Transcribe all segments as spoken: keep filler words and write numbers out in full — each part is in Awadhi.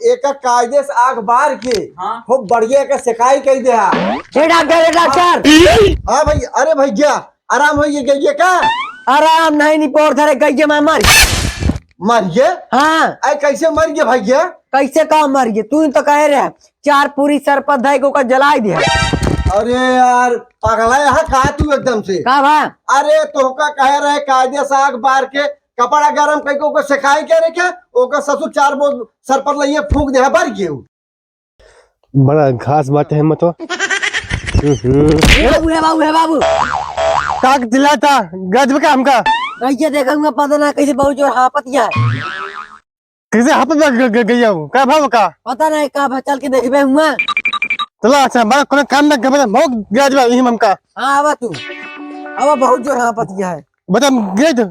एका कायदे से आग बार के हाँ। खूब बढ़िया एका सेकाई कइ देहा। ए डॉक्टर, ए डॉक्टर। हाँ भाई, अरे भैया, आराम होइ गइया का? आराम नहीं, निपोर धरे गइया मा मर। मर गए? हाँ। अरे कैसे मर गए भैया? कैसे का मर गए? तू ही तो कहे रहे, चार पूरी सरपत धइ के ओका जलाइ दे। अरे यार, पगला यहाँ का तू एकदम से? का बा? अरे तोहका कहे रहे कायदे से आग बार के कपड़ा गरम कइके ओका सेकाई के रखे, ओका ससुर चार बो सरपत लइए फूंक देहा, बर गए। बड़ा घास बाटे है मत। हम्म। ए बाबू, ए बाबू, ए बाबू। का चिल्लाता? गजब का हमका? कैसे देखा हुआ पता ना, कैसे बहुत जोर हाँफत गया है। कैसे हाँफत बा ग-, ग-, गइया हो? का भाव का? पता नहीं का भा, चल के देखबे हुआ। चला, अच्छा, बड़ा कोनो काम ना करबे, बहुत गजब है यही हमका। हाँ, आवा तू। आवा, बहुत जोर हाँफत गया है। बता, गए तो?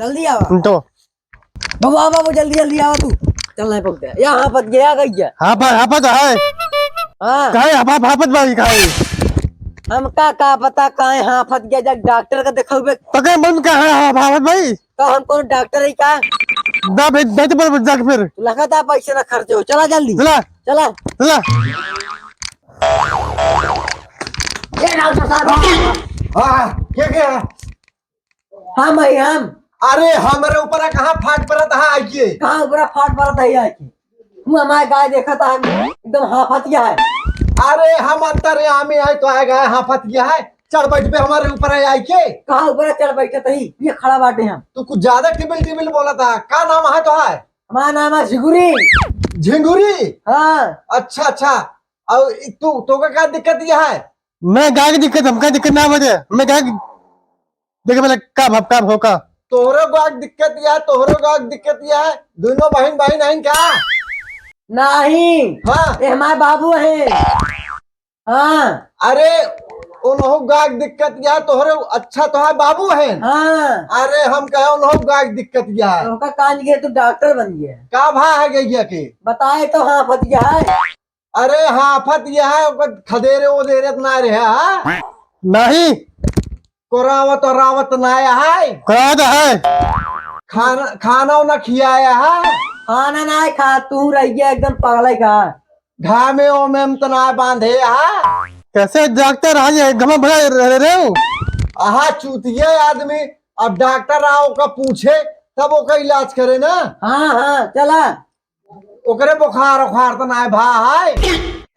जल्दी आवा। तो। बाबू, आवा, बाबू, जल्दी, जल्दी आवा तू। चल, नहीं पकड़े। या हाँफत गया, गइया। हाँफत, हाँफत है। हाँ। काहे हाँफत, हाँफत बाई काहे? हमका का पता काहे हाँफत गया, जब डॉक्टर का देखउबे। पकड़ बंद का है हाँफत बाई? तो हम कौन डॉक्टर है का? ना भाई, नहीं तो बोल जाके फिर। तू लगा था पैसे ना खर्चे हो। चला जल्दी। चला। चला। चला। ए डॉक्टर साहब। हाँ, क्या, क्या? हम है, हम। अरे, हमरे ऊपर कहाँ फाट परत है आइके? कहाँ ऊपर फाट परत है आइके? तू हमारे गाय देखा था, हम एकदम हाँफत गया है। अरे, हम अंतर्यामी है, तो आए गाय हाँफत गया है। चढ़ बैठ पे हमारे ऊपर है आइके। कहाँ ऊपर चढ़ बैठे तही? ये खड़ा बाटे हम। तू कुछ ज्यादा टिबिल टिबिल बोला था। का नाम है तो है? हमारा नाम है झिंगुरी। झिंगुरी? हाँ। अच्छा, अच्छा। और तू, तोका का दिक्कत यह है? मैं गाय की दिक्कत, हमका दिक्कत ना बजे। मैं गाय की देखे पहले का भाव, का भाव का? तोहरो गाय की दिक्कत यह है, तोहरो गाय की दिक्कत यह है। दोनों बहिन, बहिन हइन का? नहीं। हाँ। ये हमारे बाबू हैं। हाँ। अरे, उनहु गाय की दिक्कत यह है, तोहरो अच्छा तो है बाबू हैं। हाँ। अरे, हम कहे उनहु गाय की दिक्कत यह है। तो का कान के तू डॉक्टर बन गया। का भा है गइया के? बताए तो हाँफत गया है। अरे हाँफत यह है, ओकर खदेरे ओदेरे त ना रहे, हाँ? नहीं। कोरावत ओरावत ना है? कोरावत है। खाना, खाना उना खियाया है? खाना ना खा, तू रह गया एकदम पगला का। घामे ओमे में त ना बांधे, हाँ? कैसे डॉक्टर आज ये घमा भरा रहे, रहे हो? आहा, चूतिया आदमी, अब डॉक्टर आओ का पूछे, तब ओका इलाज करे ना। हाँ, हाँ, चला। ओकरे बुखार उखार त नाय भा है?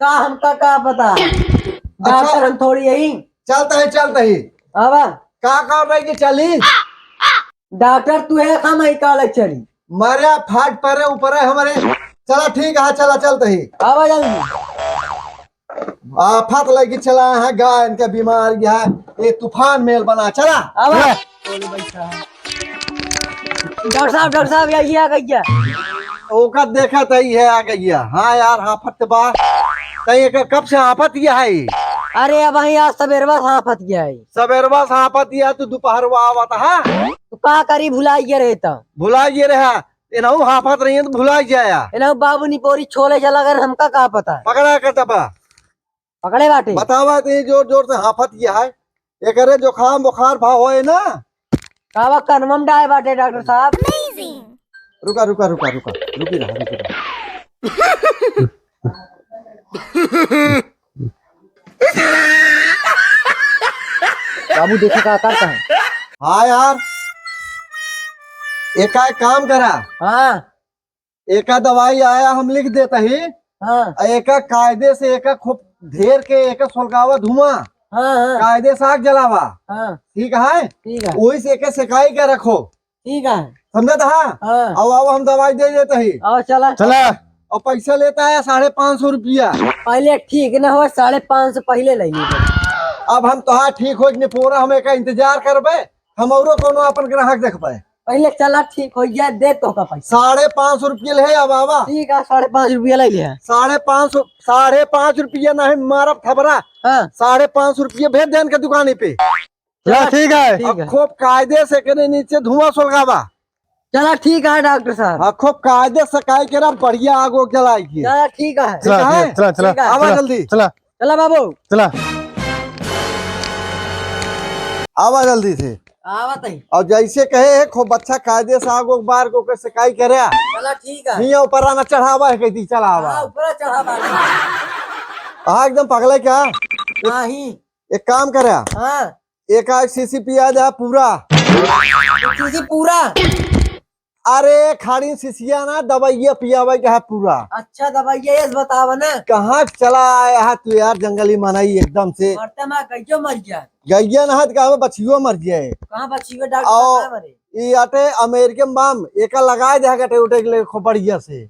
का हमका का पता? अच्छा। डॉक्टर हम थोड़ी यही। चलता है, चलता है। आवा। का कर रही कि चली? डॉक्टर तू है, हम ही का ले चली। मरे फाट परे ऊपर है हमारे। चला ठीक है, चला चलता है। आवा जल्दी। आफत लगी चला है, गाय इनका बीमार गया है। ये तूफान मेल बना, चला। आवा। चला। डॉक्टर साहब, डॉक्टर साहब, या, ये आ गइया। ओका देखा त ई है आ गइया। हाँ यार, हाँफत बा। त एकर कब से हाँफत ये है? अरे अब ही आज सबेरवा से हाँफत ये है। सबेरवा से हाँफत ये, तू दोपहरवा आवत हा? तू का करी, भुला गया रहे त। भुला गया रहा। एनहु हाँफत रही है त भुला जाया। एनहु बाबू निपोरी छोले चला गए, हमका का पता। पकड़ा के तबा। पकड़े बाटे। बतावा त ई जोर जोर से हाँफत ये है। एकरे जुकाम बुखार भा होए ना। कावा कनवा में डाए बाटे डॉक्टर साहब। रुका, रुका, रुका, रुका। रुकी रहा, रुकी रहा। बाबू देखो का करता है। हाँ यार। एका एक काम करा। हाँ। एका दवाई आया हम लिख देता ही। हाँ। आ एका कायदे से एका खूब ढेर के एका सुलगावा धुआं। हाँ, हाँ। कायदे से आग जलावा। हाँ। ठीक है? ठीक है। वही से एका सेकाई के रखो। ठीक है। समझत हा? हाँ। अब आओ हम दवाई दे देता ही। आओ चला। चला। और पैसा लेता है साढ़े पाँच सौ रुपया। पहले ठीक ना हो, साढ़े पाँच सौ पहले ले लीजिए। अब हम तोहार ठीक हो कि नहीं पूरा हम एका इंतजार करबे। हम औरो कोनो अपन ग्राहक देखबे। पहले चला ठीक हो जाए, दे तो का पैसा। साढ़े पाँच सौ रुपये ले, अब आवा। ठीक है, साढ़े पाँच रुपये ले लिया। साढ़े पाँच सौ, साढ़े पाँच रुपये नहीं मारब थबरा। हाँ। साढ़े पाँच सौ रुपये भेज देन के दुकानी पे। चला, ठीक है। ठीक अब है। खूब कायदे से एकरे नीचे धुआं सुलगावा। चला ठीक है डॉक्टर साहब। हाँ, खूब कायदे से काई के ना बढ़िया आग उग जलाई के। चला ठीक है। ठीक है? चला, चला, चला, ठीक है। आवा चला, जल्दी। चला। चला बाबू। चला। आवा जल्दी से। आवत ही। और जैसे कहे है, खूब अच्छा कायदे से आगो बार को के सिकाई करे। चला ठीक है। हियाँ ऊपर आना चढ़ावा है, कहती चढ़ावा। हाँ, ऊपर चढ़ावा। हाँ, एकदम पगले क्या? नहीं। एक काम करे। हाँ। एक आध शीशी पिया दे पूरा। एक शीशी पूरा? अरे, खाड़ी शीशिया ना, दवाइया पियावे के है पूरा। अच्छा, दवाइया ये बतावा ना। कहाँ चला आया है तू यार, जंगली मनई एकदम से। मरते मा गइयो मर गया। गइया ना है तो कहाँ बछियो मर जाए। कहाँ बछियो डॉक्टर आओ, कहाँ मरे? ई आटे अमेरिकन बाम, एका लगाए दे गटे उठे के लिए खूब बढ़िया से।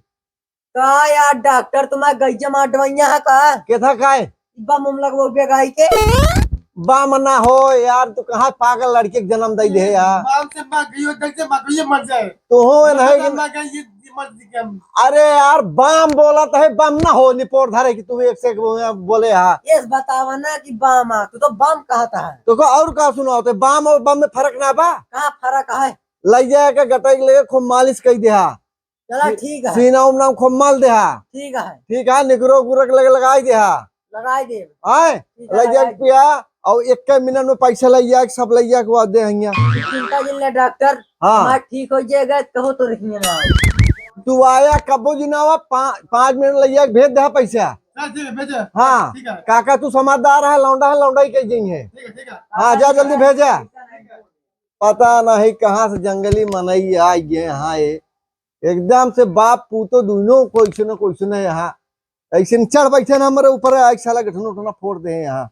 का यार डॉक्टर, तुम्हारे गैया मार डवैया है का? के था काय? बम हम लगवाओ बेगाई के। बम ना हो यार, तू कहाँ पागल लड़के के जन्म दे दे यार। बाम से मार गई हो, डर से मार गई, ये मर जाए। तू हो मर नहीं जाए, कि मार गई, ये, ये मर गई हम। अरे यार, बाम बोला तो है, बम ना हो, निपोर धरे कि तू एक से एक बोले हा। ये बतावा ना कि बाम आ, तू तो बम कहता है। तो को और का सुनाओ, तो बाम और बम में फर्क ना बा? कहाँ फर्क है? लइ जाए के गटई के लेके खूब मालिश कई देहा। चला, सी-, ठीक है। सीना उमना में खूब मल देहा। ठीक है। ठीक है, निकरो गुरक लगे लगाई देहा। लगाई दे। आए, ठीक है, लइ जाए लगाई दे। पिया, और एक मिनट में पैसा लइ जाए, सब लइ जाए के बाद दे हइया। चिंता जिन ले डॉक्टर, हाँ। हमार ठीक हो जाएगा, कहो तो रखिए ना। तू आया कब्बो जी ना आवा, पा-, पाँच मिनट लइ जाए, भेज देहा पैसा। हाँ, ठीक है, भेजे। हाँ, ठीक है। काका तू समझदार है, लौंडा है, लौंडा ही कह जाइए। ठीक है, ठीक है। हाँ, जा जल्दी भेजा। ठीक है। पता नहीं कहाँ से जंगली मनई आ गए यहाँ ये। एकदम से बाप पूतो दोनों कोइसनो कोइसनो यहाँ। ऐसे न चढ़ बैठे ना हमारे ऊपर, आइके साला गठनो उठनो फोड़ दे यहाँ।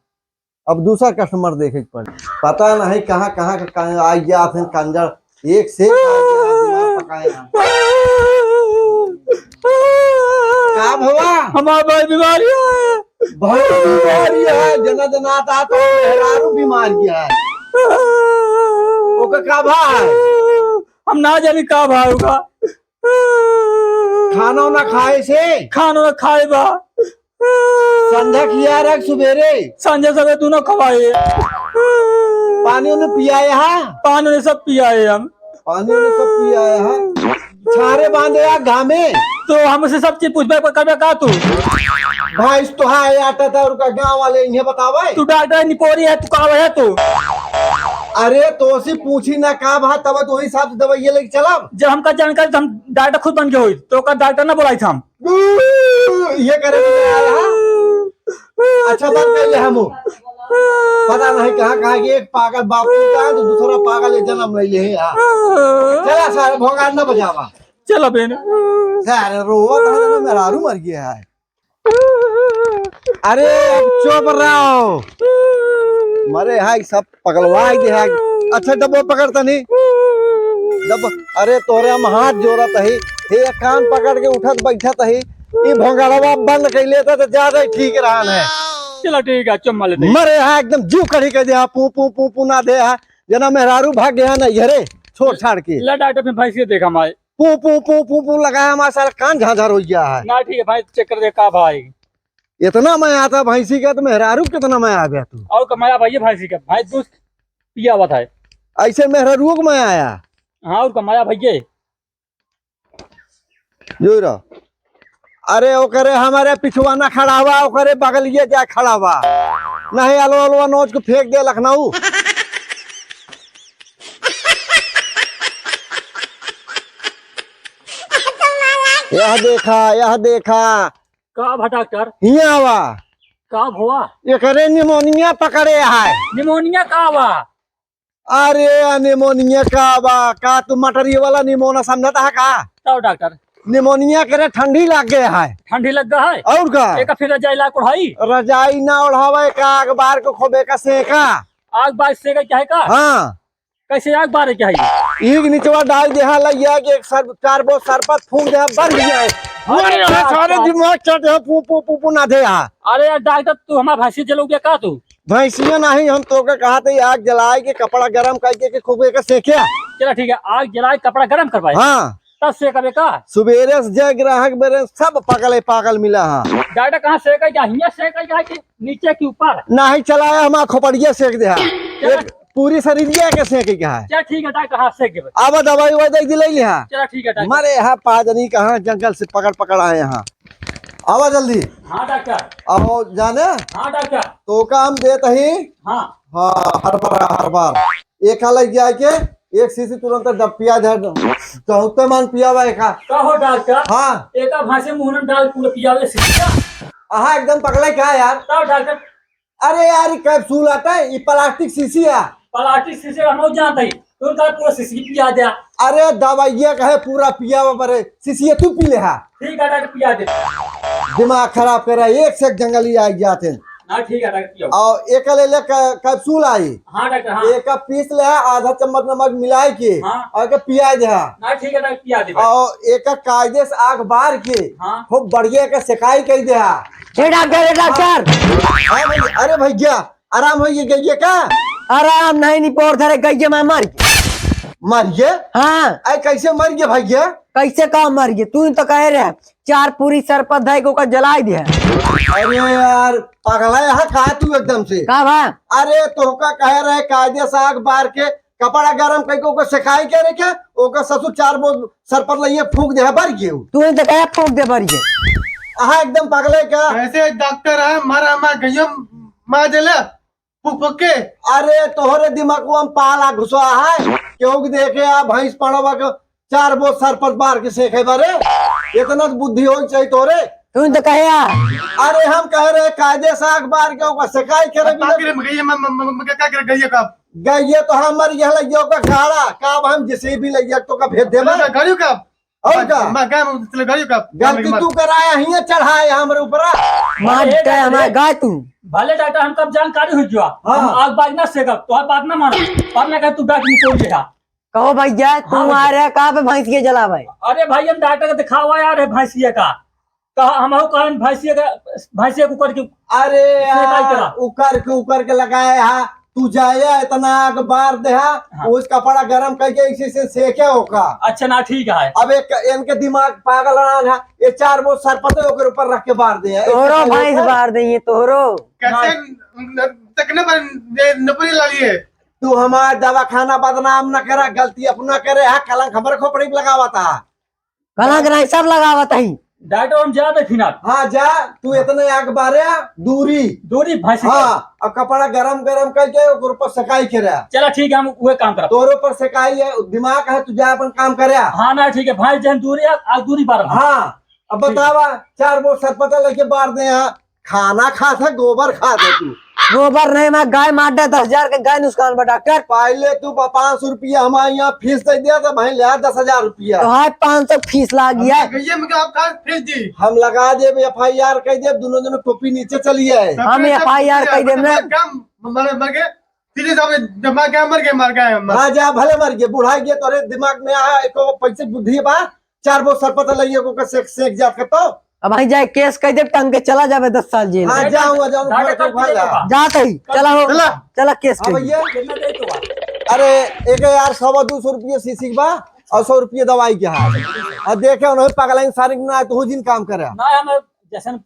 अब दूसरा कस्टमर देखे के पड़े। पता नहीं कहाँ, कहाँ के, कहाँ आ गया थे कंजर। एक से एक आ गया, दिमाग पकाए यहाँ। का भवा? हमार भाई बीमारी है। बहुत बीमारी है, जना जना आता तो मेहरारू बीमारी है। ओकर का भा है? हम ना जानी का भा होगा। खाना ना खाए से? खाना ना खाए बा। संझा खिया रख सुबेरे? संझा सबेरे तू ना खवाए। पानी उन्हें पियाए हा? पानी उन्हें सब पियाए हम। पानी उन्हें सब पियाए हा? छारे बांधे आ घामे? तो हमसे सब चीज पूछबे क-, करबे का तू? भैंस तो है, आटा था और का गाँव वाले इन्हें बतावे? तू डॉक्टर निपोरी है, तू कहाँ है तू? अरे तोसी पूछी ना का भा, तब तो वही हिसाब से दवाइया लेके चलब। जब हमका जानकारी तो हम डॉक्टर खुद बन के होई, तो का डॉक्टर ना बोलाई था हम। ये करे के आया है? अच्छा बात कर ले हमू। पता नहीं कहाँ, कहाँ के एक पागल बाप पूता है तो दूसरा पागल ये जन्म ले ले है यार। चला सारे भोंगार ना बजावा। चला बेन। सारे रोवत है तो मेहरारू मर गया है। अरे अब चुप रहो। मरे हाय सब पगलवाई दे हाय। अच्छा डब्बो पकड़ तनी। डब्बो, अरे तोरे हम हाथ जोड़त ही। हे कान पकड़ के उठत बैठत ही। ई भोंगड़वा बंद कर लेता तो ज्यादा ही ठीक रहन है। चला ठीक है, चुम्मा लेते हैं। मरे हाय एकदम जीव कढ़ी कर दे हा, पू पू पू पू ना दे हा। जना मेहरारू भाग गया ना घरे छोड़ छाड़ के। ला डॉक्टर फिर भैंस के देखा माए। पू पू पू पू पू लगाया हमारा साला कान झांझर हो गया है। ना ठीक है भाई, चेक कर दे का भाई। इतना मैं आता भैंसी का तो मेहरारू कितना मैं आ गया तू। और कमाया भाई ये भैंसी का, भाई दूध पिया हुआ था। ऐसे मेहरारू को मैं आया। हाँ और कमाया भाई ये। जो रहो। अरे ओकरे हमारे पिछुआ ना खड़ा हुआ, ओकरे बगलिए जा खड़ा हुआ। नहीं अलवा अलवा नोच को फेंक दे लखनऊ। यह देखा, यह देखा। का भा डॉक्टर? हियाँ आवा। का भवा? एकरे निमोनिया पकड़े है। निमोनिया का बा? अरे निमोनिया का बा? का तू मटरी वाला निमोना समझता है का? तब डॉक्टर? निमोनिया करे ठंडी लग गए है। ठंडी लग गया है? और का? एक फिर रजाई ला कुढ़ाई? रजाई ना ओढ़ावा, एक आग बार को खोबे का सेका। आग बार सेका क्या है का? हाँ। कैसे आग बारे के है? ईग निचवा डाल देहा लइया के एक सर-, चार बो सरपत फूंक देहा, बंद गया है। अरे अरे यार, सारे का दिमाग चट है, पू, पू, पू, पू ना दे हा। अरे यार डॉक्टर, तू हमार भैंसी जलऊ गया का तू? भैंसिया नहीं, हम तो के कहा थे आग जलाए के कपड़ा गरम करके के खूब एक सेके। चला ठीक है, आग जलाए कपड़ा गरम करवाए। हाँ। तब सेकबे का? सुबेरे से जय ग्राहक मेरे सब पागल है, पागल मिला हा। डॉक्टर कहाँ सेके क्या? हियाँ सेके क्या है कि नीचे के ऊपर? नहीं चलाया, हमार खोपड़िया सेक देहा। चला। एक पूरी शरीरिया के सेके के है। चला ठीक है डॉक्टर, हाँ सेक देबे। अब दवाई ववाई दे दिले लिहा। चला ठीक है डॉक्टर। मरे हा पाजनी कहाँ जंगल से पकड़ पकड़ आए हा। आवा जल्दी। हाँ डॉक्टर। अब जाने? हाँ डॉक्टर। तो काम देत ही। हाँ। हाँ, हर बार, हर बार। एका लग जाए के, एक शीशी तुरंत डब पिया दे। चौथे मान पिया बा एका। का हो डॉक्टर? हाँ। एका भांसे मुंह में डाल पूरा पियावे शीशिया। आहा, एकदम पगला का यार? का डॉक्टर? अरे यार, ई कैप्सूल आता है, ई प्लास्टिक शीशी है। प्लास्टिक शीशी हम लोग जानते हैं, तुम का पूरा शीशी पिया दिया। अरे दवाइया कहे पूरा पिया बरे, शीशिया तू पी ले हा। ठीक है डॉक्टर, पिया दे। दिमाग खराब कर रहा है, एक से एक जंगली आ जाते हैं। ना ठीक है डॉक्टर, पियो। और एक ले ले क-, कैप्सूल आई। हाँ डॉक्टर, हाँ। एक पीस ले हा, आधा चम्मच नमक मिलाए के, हाँ। और एक पिया दे हा। ना ठीक है डॉक्टर, पिया दे। और एक कायदे से आग बार के, हाँ। खूब बढ़िया के सेकाई कर दे हा। ए डॉक्टर, ए डॉक्टर। हाँ भाई, अरे भैया, आराम हो गइया का? आराम नहीं, नहीं पोर धरे गइया मैं मर गया। मर गया? हाँ। अरे कैसे मर गया भैया? कैसे का मर गया? तू ही तो कहे रहे, चार पूरी सरपत धइ के ओका जलाइ दे। अरे यार, पगला यहाँ का तू एकदम से? का बा? अरे तोहका कहे रहे कायदे से आग बार के कपड़ा गरम कइके ओकर सेकाई के रखे, ओकर ससुर चार बोझ सरपत लइए फूंक दे है, बर गयो। तू ही तो कहे फूंक दे, बर गयो। अहा एकदम पगले का। कैसे डॉक्टर है, मारा मार गयो, मार देले, फूंक फूंक के। अरे तोहरे दिमाग में पाला घुसा है, क्यों कि देखे आ भैंस पड़वा के चार बोझ सरपत बार के सेके बारे, इतना तो बुद्धि होई चाहिए तोरे। तू ही तो कहे आ। अरे हम कहे रहे कायदे से आग बार के ओकर सेकाई के रखे। बाकी रे, गइया, म-, म-, म-, म-, का करे गइया का? गइया तो हमर यह लइया का गाड़ा, का अब हम जेसीबी लइया तो का भेज देबे? चलो, गाड़ियों का? और का? मैं गाय में चले गाड़ियों का? गलती तू कराया, हियाँ चढ़ाए हमरे ऊपर। मार अरे, दे, हमारे अरे। गाय तू। भले डॉक्टर, हम कब जानकारी हो गया। हाँ। हम आग बाज ना सेकब, तो बात ना मानो। पर मैं कह तू बैठ निकल गया। कहो भैया, तू हाँ भैया। आ रहा, कहाँ पे भैंस के जलावे? अरे भाई, हम डॉक्टर के दिखावा यार, है भैंसिया का। कहा, हम हो कहन भैंसिया का, भैंसिया के ऊपर के अरे सेकाई यार, करा। उकर के, उकर के लगाए हा, तू जाया इतना आग बार दे हा, हाँ। उस कपड़ा गरम करके इसी से सेके ओका। अच्छा ना, ठीक है। अब एक इनके दिमाग पागल रहा है, ये चार बोझ सरपत है, ओकर ऊपर रख के बार दे है। तोरो भैंस बार दे, ये तोरो। कैसे ना। न-, तकने पर ये नौकरी ला लिए? तू हमार दवाखाना बदनाम न करा, गलती अपना करे हा, कलंक हमरे खोपड़ी पे लगावा था। कलंक नहीं, सब लगावत हई। डॉक्टर, हम जात है फिनाल। हाँ, जा, तू इतने आग बारे, दूरी। दूरी, भैंसी के। हाँ, अब कपड़ा गरम, गरम करके ओकर ऊपर सेकाई के रहा। चला, ठीक है, हम उहे काम करब। तोरे ऊपर सेकाई है, दिमाग है, तू जा अपन काम करे। हाँ, ना, ठीक है, भैंस जहन दूरी है, आज दूरी बारह। हाँ, अब ठीक। बतावा, चार बोझ सरपता लेके बार दे यहाँ। खाना खात है, गोबर खात है तू। गोबर नहीं, मैं गाय मार दे, दस हजार के गाय नुकसान बा, डॉक्टर। पहले तू ब-, पाँच सौ रुपया हमारे यहाँ फीस दे दिया था, भाई, ले आ दस हजार रुपया। तो हाँ, पाँच सौ फीस लागी है। गइया में आप कहाँ फीस दी? हम लगा देब, एफआईआर कह देब, दोनों, दोनों टोपी नीचे चली आए। हम एफआईआर कह देब ना। काम, मर, मर गए, सीधे सामने, जब मर गया, मर गया, मर गया, मर। हाँ, जा, भले मर गए, बुढ़ा गए, तोरे दिमाग में आ, एको पैसे बुद्धि बा, चार बोझ सरपत लइए को सेक, सेक जात के तो। अब भाई जाए केस कह दे, टंग के चला जाबे दस साल जेल। हाँ, जाओ, जाओ, जाओ, जाओ, जाओ, जाओ। जात ही, चला हो, चला। चला केस हाँ कह दे। भैया। कितना दे तो बा? अरे, एक हजार सवा दो सौ रुपये सीसी के बा और सौ रुपये दवाई के है। और देखे उन्हें पगलाइन सारे के ना, तू जिन काम करे। ना, हम जैसन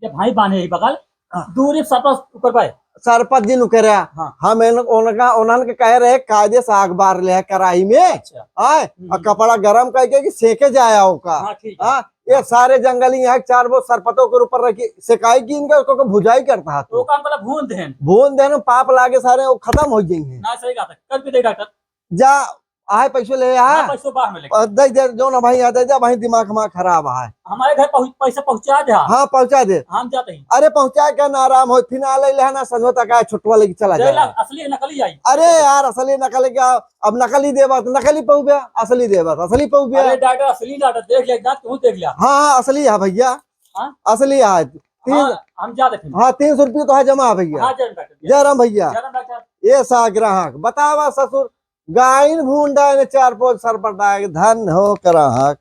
ये भाई बाने ही बगल, हाँ। दूरी सपस ऊपर भाई। सरपत जिन करे। हाँ। हम इन, उनका, उन्हन के कहे रहे कायदे से आग बार ले है कढ़ाई में। अच्छा। हाँ, हम्म। और कपड़ा गरम करके कि सेके जाया ओका। हाँ, ठीक है। हाँ, ये सारे जंगली यहाँ चार बोझ सरपतों के ऊपर रखी, सेकाई की इनका, उसको भुजाई करता है तो तू। काम वाला भून देन। भून देन, पाप लागे सारे, वो खत्म हो जाएंगे। ना, सही बात है। कल भी दे डॉक्टर। जा, आए पैसो ले आ। हाँ, पैसो बा हमें लेके। और दे दे, जो ना भाई, आ दे दे, भाई, दिमाग हमारा खराब है। हमारे घर पहुँच, पैसा पहुँचा दे। हाँ, पहुँचा दे। हम जाते हैं। अरे, पहुँचा के ना आराम हो, फिर ना ले ले ना, संजो तक आए, छुटवा लेके चला जाए। असली नकली आई। अरे यार, असली नकली क्या? अब नकली देबा तो नकली पउबे, असली देबा तो असली पउबे। अरे डॉक्टर, असली ना, देख ले, जात तू देख ले। हाँ, हाँ, असली है भैया। हाँ? असली है। तीन हाँ, हम जाते हैं। हाँ, तीन सौ रुपये तो है जमा है भैया। हाँ, जय राम डॉक्टर। जय राम भैया। जय राम डॉक्टर। ये सा ग्राहक, बतावा ससुर, गाइन भूंडा ने चार पाँच सर पटाए, धन हो ग्राहक।